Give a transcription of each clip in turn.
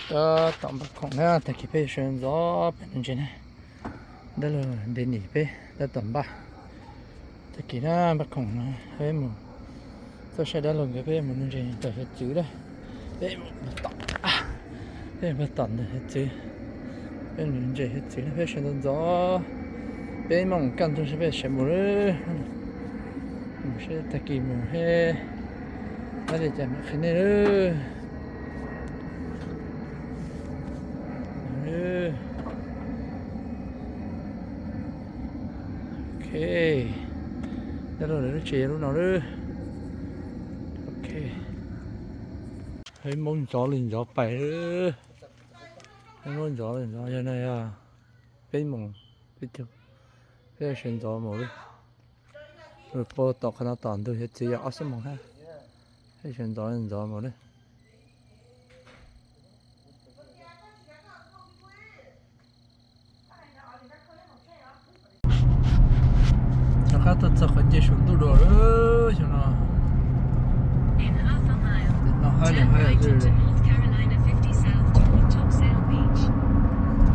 Tab tom npaj khoom na, tag kis peb yuav sawv ntxov pem nuv ntses na. Dab laug ntev nim peb tab tom npaj. Tag kis na npaj khoom no, peb mus txoj saib dab laug nkawd, peb mus nuv ntses tom hiav txwv na. Peb mus tom, peb mus tom ntawm hiav txwv. Peb nuv ntses hiav txwv na, peb sawv ntxov ntxov. Peb mus kaj ntug seb peb sawv mus lawm. Mus seb tag kis mus he, ab li cas mam qhia nej lawm. Ok, dab laug lawv lub tsev yog lub no lawm. Ok, peb mus ntxov li ntxov pais lawm. Peb mus ntxov li ntxov, yog no yog peb moos peb caug, peb sawv ntxov mus lawm. Lawv pab tom qhov no tom ntug hiav txwv yog ob xuab moos hab. Peb sawv ntxov li ntxov mus lawm. Rov qab tuaj txog qhov nce saum ntuj dua lawm xyoo no. Tim no haib li haib.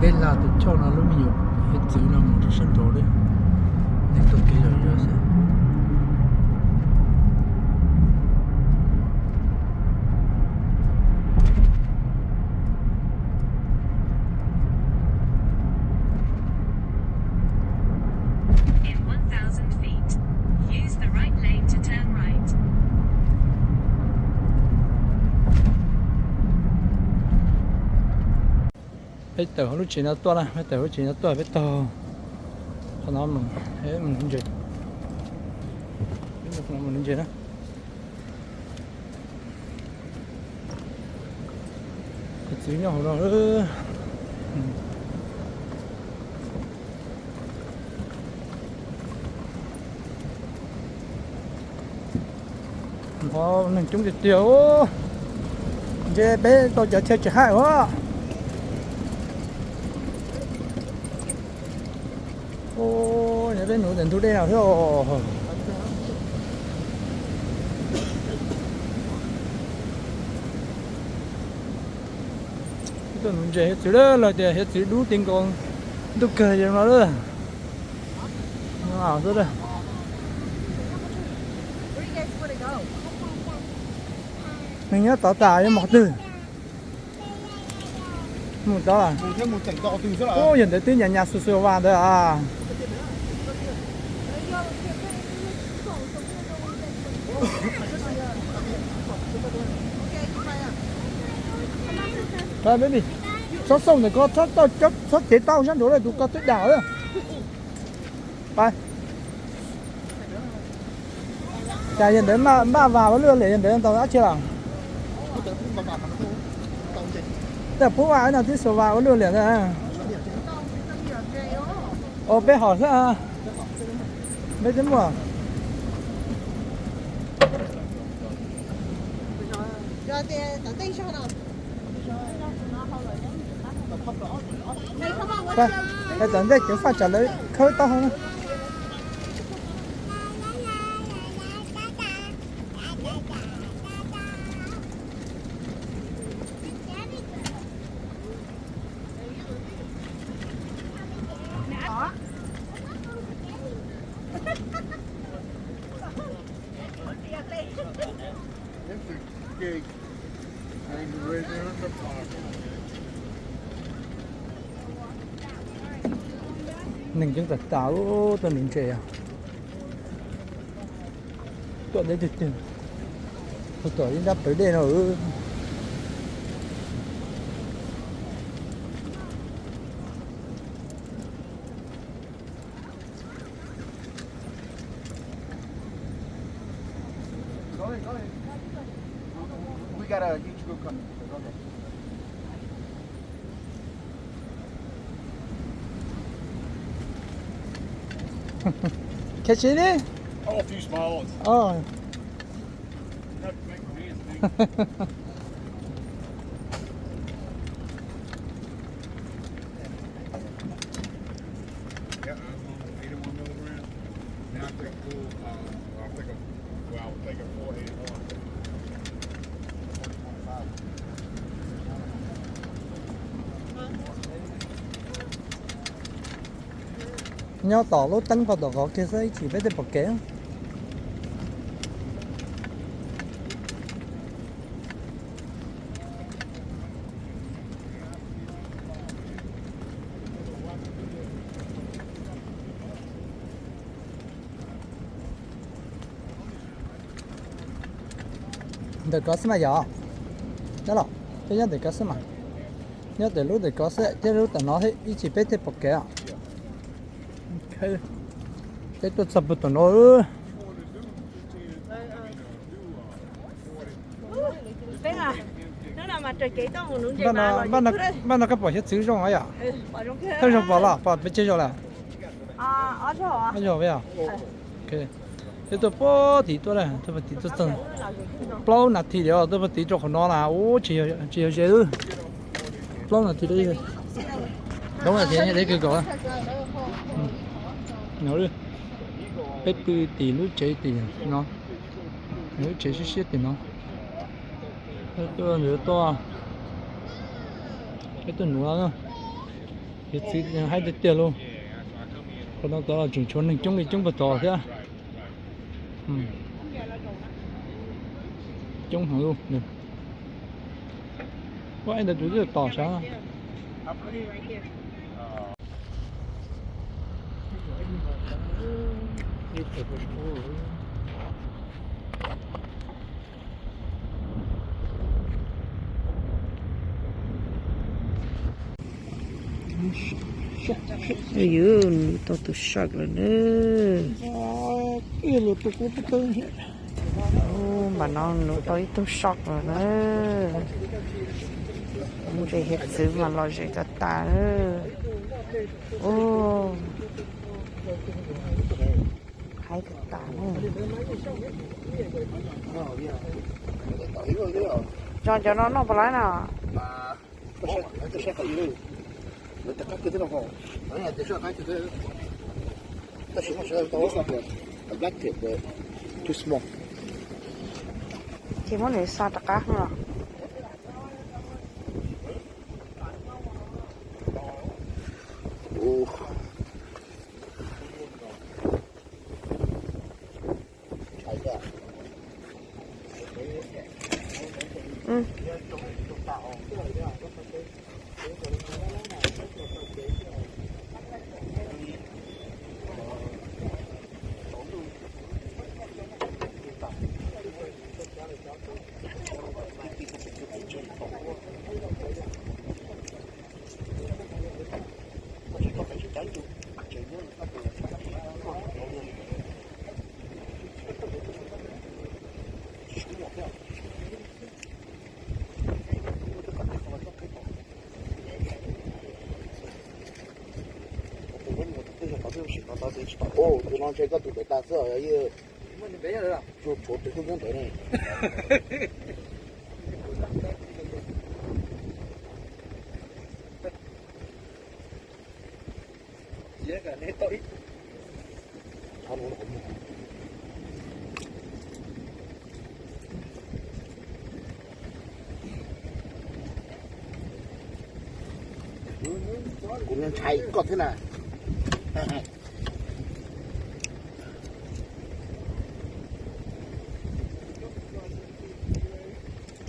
Peb lag tus choj no lub me nyuam hiav txwv no mus rau sab nraud lawm. Neeg taug kev zom zaws xwb. Peb tawm hauv lub tsev no tuaj na, peb tawm hauv lub tsev no tuaj, peb taug qhov no mus, mus nuv ntses. Peb mus qhov no mus nuv ntses na. Hiav txwv nyob hauv no. Qhov neeg coob tiag tiag. Ntshe peb tau cov chaw tsis haib os. Peb nuv ntawm ntug dej no thiab. Tuaj nuv ntses hiav txwv lawm, lawv tias hiav txwv dub ti nkaus ntuj kawg li no lawm. Neeg nyob tod tas yuav mus qhov twg? Mus tod. Ub, yog ntawd twb nyas nyas xua xua vas ntawd a. Txhob xauj ntawm ko, txhob cev tau sab nraud lawm, tus ko twb dam lawm. Cas yog ntawd npaj vas ua luaj liam, yog ntawd tau dab tsi lawm? Tej pub vas no twb xua vas ua luaj liam ntag. Ua peb hom xwb, peb twb muaj. Tam ntej cov faj tsam lawv khawb taub hau na. Neeg coob tas tas, tuaj nuv ntses os. Tuaj deb tiag tiag. Hu tom ib nrab plawv dej no. Catch any? Oh, a few small ones. Oh. Not big for me, it's big. Yeah, I'm on eighty-one milligrams. Now I take full, uh, well, I take a, well, I take a full eighty-one. One twenty-five. Nyob tom lub teeb pog tom qhov kiag xwb, ib chim peb thiaj pom kev. Ntawm ko xwb mas yog, nyob los, peb nyob ntawm ko xwb mas, nyob ntawm lub ntawm ko xwb thiab lub tom no thiab, ib chim peb thiaj pom kev os. Peb tuaj txog puag tom no. Npaj no koj pom hiav txwv zoo yom? Thawj zaug pom los pom pes tsawg zaug lawm? Ob zaug peb yog. Peb tuaj puag tim tuaj, tuaj puag tim tuaj txog plaub nas this li, tuaj puag tim rau qhov no na, ub, tsis yog ze lawm. Plaub nas this, plaub nas this de kawg nkaus. Peb pw tim lub tsev tim no, lub tsev siab siab tim no. Tuaj, tuaj, peb tuaj nuv, hiav txwv haib tiag tiag lauj. Qhov no tod tseem tshuav neeg coob li coob puag tod thiab. Coob heev lauj. Ua ntawd tus twb tom sav. Yus, nws tau tus shark lawm na. Npam no nws tau ib tug shark lawm na. Mus ze hiav txwv mas lom zem tas tas. Haib tas tas. Cov no noj puas laib no? Ces muab nws xa rov qab no. Tus no ntshe koj tus ntawd tas xwb, tshuav tus twb nyob ntawd ne. Kuv ntshai koj thiab na.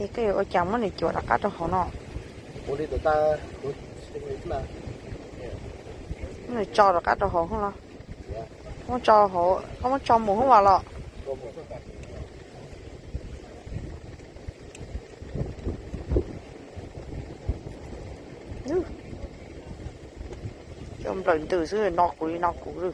Es koj yuav ua cas muab nws cuam rov qab rau hauv no? Muab nws tso rov qab rau hauv hoob los? Muab tso hauv, koj muab tso mus hoob vas los? Cov nplawm ntws xwb, no kuv li no kuv li.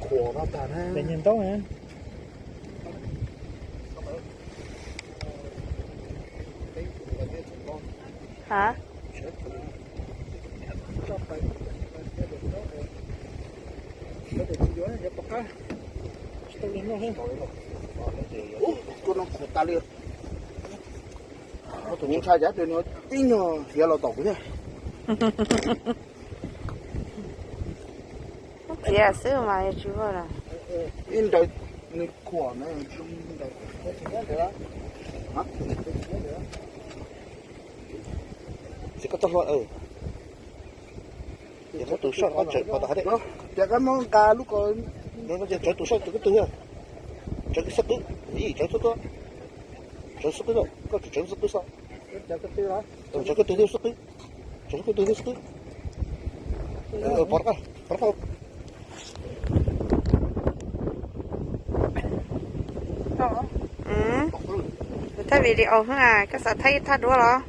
Khuam no tag na. Ntaub na. Ha? Koj no khuam tas li. Tus ntshai cas tus no tib nyuag hiav los tom kuv thiab. Txiav xwb mas tsis ua. Ib nrawd nws khuam na, zoo nrawd. Txiav koj txoj hlua. Muab tus soj qab tsawv pov tom hav dej. Tsawv tus soj tus koj twg, tsawv xub qwb, tsawv xub qwb, koj tsum tsawv xub qwb xwb. Tsawv koj twg thiab xub qwb, tsawv koj twg thiab xub qwb. Pov rov qab, pov rov qab. Kuv thaij video xwb, koj xav thaij ib thaj duab los?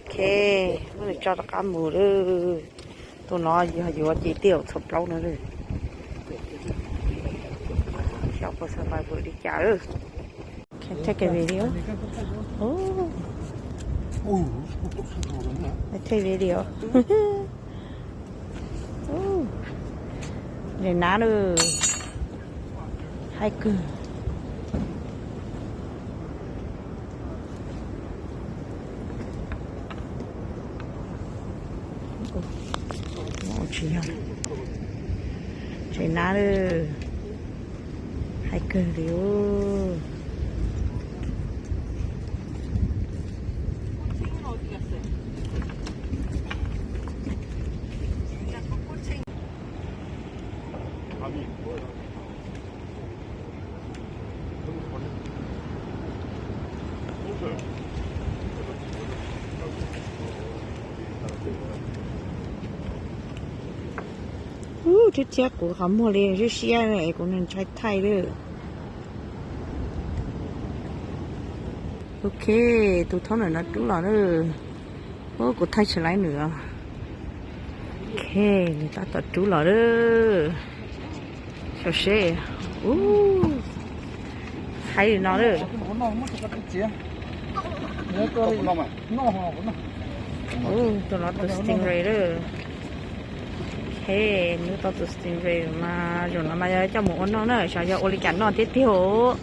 Ok, muab nws tso rov qab mus lawm. Tus no yog yuav ces tij laum txhua plaub no lawm. Xyov puas survive li cas. Take a video. Take video. Ntses nab lawm. Haib kawg. Tsis yog, ntses nab lawm. Haib kawg li. Ub, thiab thiab kuv qhov muag li siab siab es kuv ntshai thaij lawm. Ok, tus thaub ntawm no rub los lawm. Ub, kuv thaij tsis laib nws. Ok, nws tab tom rub los lawm. Xyov seb. Ub, haib li no lawm. Ub, tus no tus stingray lawm. Ok, nws tau tus stingray mas zaum no mas yog coj mus ua noj na, xyov yog ua li cas noj tiag tiag os.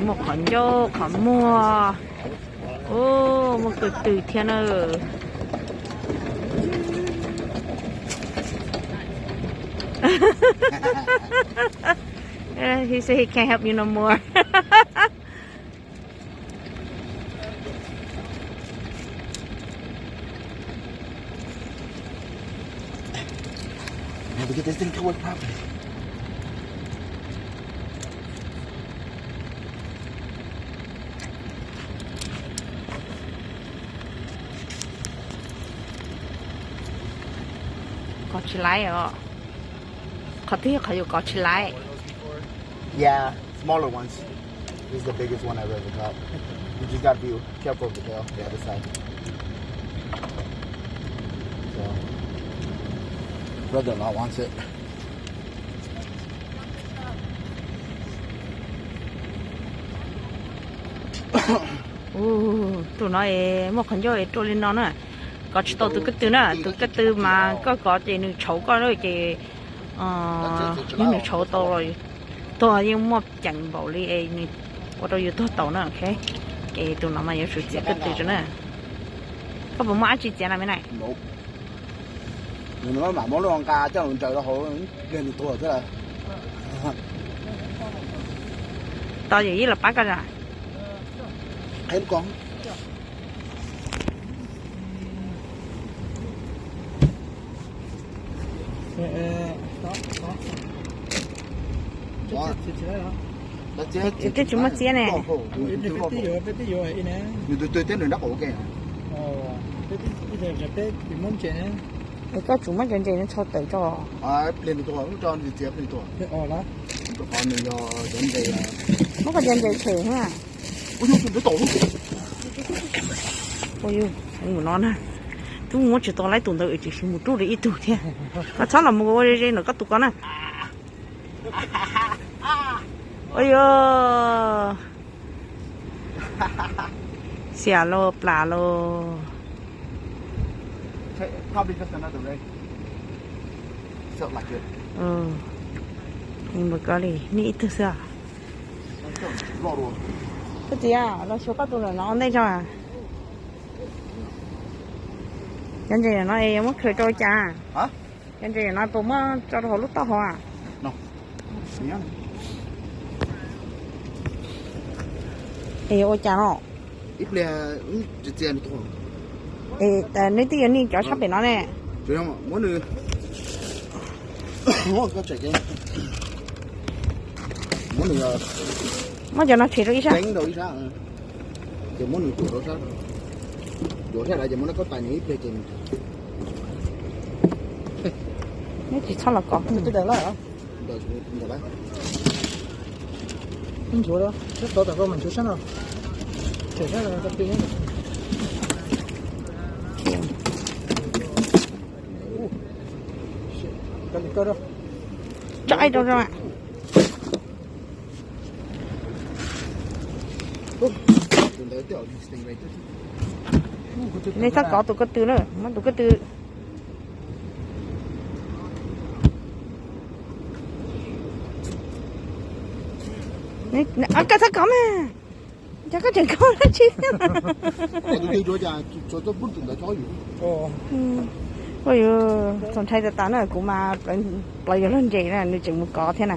Muaj qhov ncauj qhov muag. Ub, muaj kawg tw thiab na. He said he can't help you no more. I have to get this thing to work properly. Kov tsis laib os. Qhov twg yog qhov yus kov tsis laib? Yeah, smaller ones. This is the biggest one I've ever caught. You just gotta be careful of the tail, the other side. So, brother-in-law wants it. Tus no es muaj qhov ncauj es ruaj li no na. Kov tsis tau tus koj tw na, tus koj tw mas koj kov ces nws tshauv koj lawm ces, yog nws tshauv tau los tuag yeej muaj ceem npaum li es nws ua rau yus tuag tau na, ok. Ces tus no mas yuav tsum txiav koj tw rau na. Koj puas muaj dab tsi txiav na me na? Nws mam muab lub nqa coj mus ntsaws rau hauv, pliag nws tuag xwb lawm. Tau yawm yij los pab koj na. Qheb lub ko. Twb tsis muaj txiab ne. Nws tus twg thiab nws nrab qaum ua ke. Es koj tsum muab cov ntses no tso tawm tso. Pliag nws tuag tso nws txiav pliag nws tuag. Qhov nws yog cov ntses. Muab koj cov ntses tshem na. Ua yus, mus no na. Twb muab tsis tau laib tus ntawd es tseem mus rub li ib tug thiab. Koj txhob los mus ua ze ze ntawm koj tus ko na. Ua yus. Xiam los plam los. Probably just another ray. Felt like it. Nws mus kov li neb ib tug xwb. Koj txiv, los xyuas koj tus ntawm no ua ntej tso. Cov ntses no es muab khaws rau ua cas? Cov ntses no puas muab tso rau hauv lub taub hau? Es yuav ua cas no? Es neb twb yuav nij cov sab pem no ne. Muab cov no tshem rau ib sab. Neb tsis txhob los kov. Tso aib rau zoo. Neb txhob kov tus ko tw na, muab tus ko tw. Koj txhob kov mas, cas koj tseem kov dab tsi? Ua yus txaus ntshai tas tas na, kuv mas plaws yog luag ntses na, nws tseem mus kov thiab na.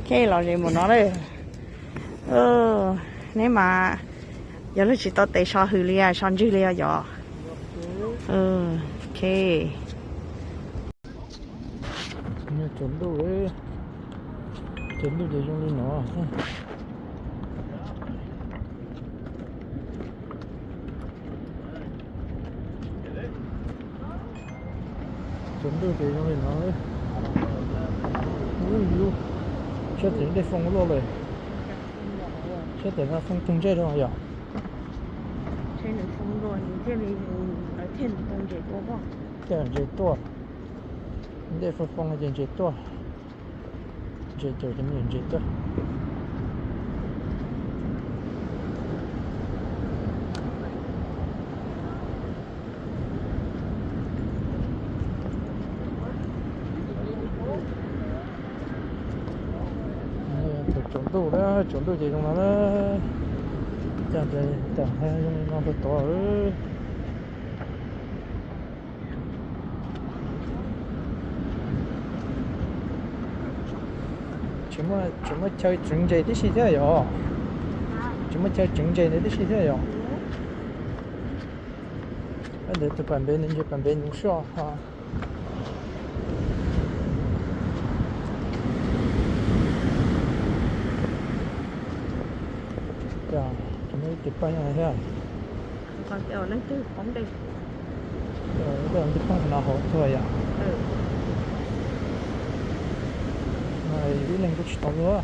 Khe los zes mus no lawm. Neb mas yog luag tsis tau tes so hws li, so ntswg li os yom. Tsaus ntuj, tsaus ntuj ces zoo li no. Tsaus ntuj ces zoo li no. Ub, yus sab tim dej foo luaj lawm. Sab tim no foo tug ntsej rau yom. Thiaj ntses tuaj. Dej foo foo ces ntses tuaj. Ntses caum ces me nyuam ntses tuaj. Tsaus ntuj na, tsaus ntuj ces zoo no na. Cas tam zoo li no tau tod. Tsis muaj chaw tseev ntses tib si thiab yom? Tsis muaj chaw tseev ntses ntawd tib si thiab yom? Ntawd tus pas npe ntawd ntses pas npe ntoo soj. Tus paj thiab. Tus paj no hauv tuag yom? Ib leeg kuj tsis tau luag.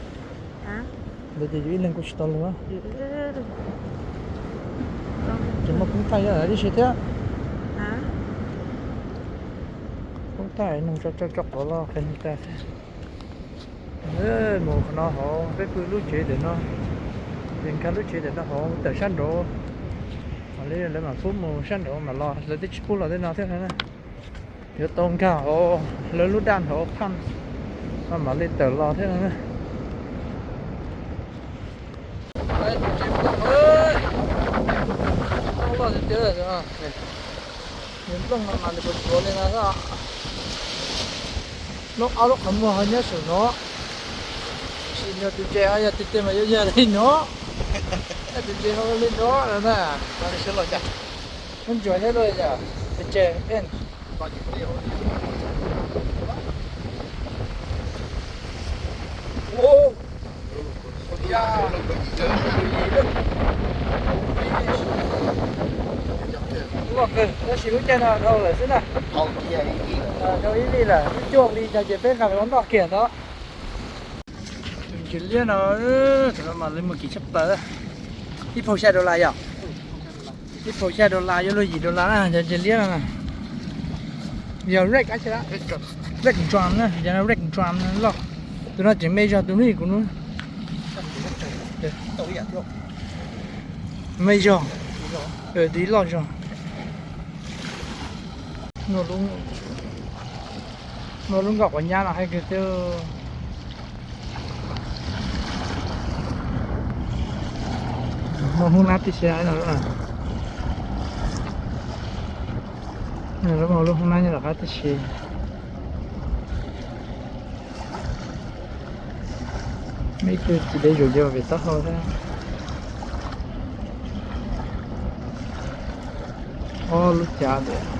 Ntawd ces yus ib leeg kuj tsis tau luag. Tsis muaj koob thaij ib si thiab. Koob thaij nug tso tso quav los qhia nug tas xwb. Mus qhov no hauv peb pw lub tsev ntawm no, ces nkag lub tsev ntawm no hauv tawm sab nraud. Mam li lawv mam pub mus sab nraud mam los, lawv twb tsis pub los tej no thiab na. Yuav tau nkag hauv lawv lub daj hauv phaj, mam li tawm los thiab na. Nplooj no mas nws puas tsuav li no xwb. Nub ob lub qhov muag ho nyob saum no. Sim no tus ntses ho yog tiag tiag mas yuav yog li no. Tus ntses ho li no na. Nub ntsuag thiab los yog tus ntses. Loj kawg, tab sis lub caij no dhau lawm xwb na. Dhau ib vij lawm, lub cuaj vij no ces peb nqa los noj kiag ntawd. Tus ntses liab no, thaum no mas li muag kim tshaj plaws. Ib phaum xya dollar yom? Ib phaum xya dollar yuav luag yim dollar na, cov ntses liab no na. Yog red, red drum na, yog red drum loj. Tus no tseem me zog tus hnub kuv hnub. Me zog, tus loj zog. Nua lub Muaj lub nkoj quav nyab no haib kawg thiab. Muaj hoob nab tib si no. Muaj lub hoob nab nyob tom qab tib si. Muaj ib tug txiv dev zuj zus pem taub hau thiab. Ob lub cav ntawm